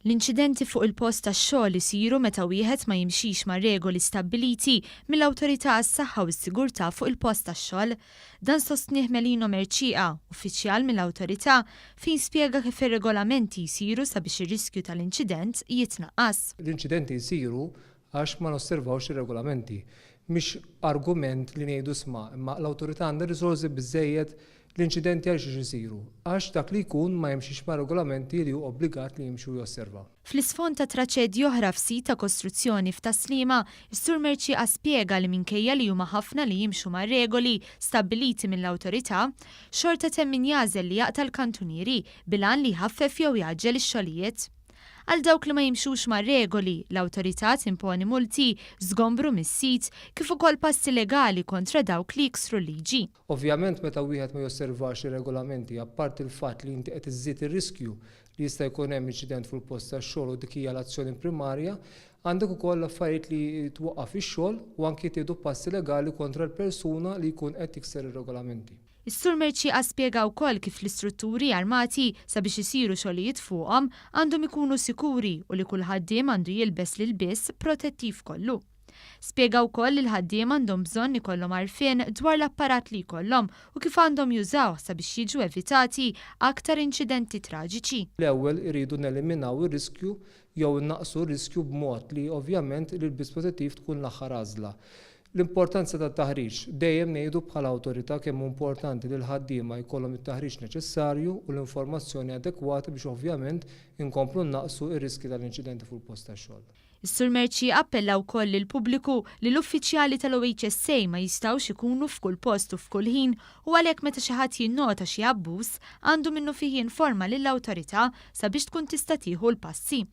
L-inċidenti fuq il-post tax-xogħol isiru meta wieħed ma jimxix mar-regoli stabbiliti mill-Awtorità għas-Saħħa u s-Sigurtà fuq il-post tax-xogħol. Dan sostnieh Melino Mercieca, uffiċjal mill-Awtorità, fejn spjega kif ir-regolamenti jsiru sabiex ir-riskju tal-inċident jitnaqqas. L-inċidenti jsiru għax ma nosservawx ir-regolamenti. Mhix argument li ngħidu isma' imma l-awtorità għandha riżorsi biżżejjed l-inċidenti għalxiex isiru? Għax dak li jkun ma jimxix mar-regolamenti li hu obbligat li jimxi u josserva. Fl-isfond ta' traċedji oħra f'sit ta' kostruzzjoni f'Tas-Sliema, is-Sur Mercieca spjega li minkejja li huma ħafna li jimxu mar-regoli stabbiliti mill-awtorità, xorta t'hemm min jagħżel li jaqta' l-kantunieri bil-għan li jħaffef jew jgħaġġel ix-xogħlijiet. Għal dawk li ma jimxux mar-regoli, l-awtorità timponi multi, żgombru mis-sit, kif ukoll passi legali kontra dawk li jiksru l-liġi. Ovvjament meta wieħed ma josservax ir-regolamenti, apparti l-fatt li inti qed iżżid ir-riskju li jista' jkun hemm inċident fuq il-post tax-xogħol u dik hija l-azzjoni primarja, għandek ukoll l-affarijiet li twaqqaf ix-xogħol u anki jittieħdu passi legali kontra l-persuna li jkun qed jikser ir-regolamenti. Is-Sur Mercieca spjega wkoll kif l-istrutturi armati sabiex isiru xogħlijiet fuqhom għandhom ikunu sikuri u li kull ħaddiem għandu jilbes l-ilbies protettiv kollu. Spjega wkoll li l-ħaddiema għandhom bżonn ikollhom għarfien dwar l-apparat li jkollhom u kif għandhom jużawh sabiex jiġu evitati aktar inċidenti traġiċi. L-ewwel irridu neliminaw ir-riskju jew innaqqsu r-riskju b'mod li ovvjament l-ilbies protettiv tkun l-aħħar għażla. L-importanza tat-taħriġ, Dejjem ngħidu bħala awtorità kemm hu importanti li l-ħaddiema jkollhom it-taħriġ neċessarju u l-informazzjoni adekwata biex ovvjament inkomplu nnaqqsu r-riskji tal-inċidenti fuq il-post tax-xogħol. Is-Sur Mercieca appella wkoll lill-pubbliku li l-uffiċjali tal-OHSA ma jistgħux ikunu f'kull post u f'kull ħin u għalhekk meta xi ħadd jinnota xi abbuż għandu minnufih jinforma lill-awtorità sabiex tkun tista' tieħu l-passi.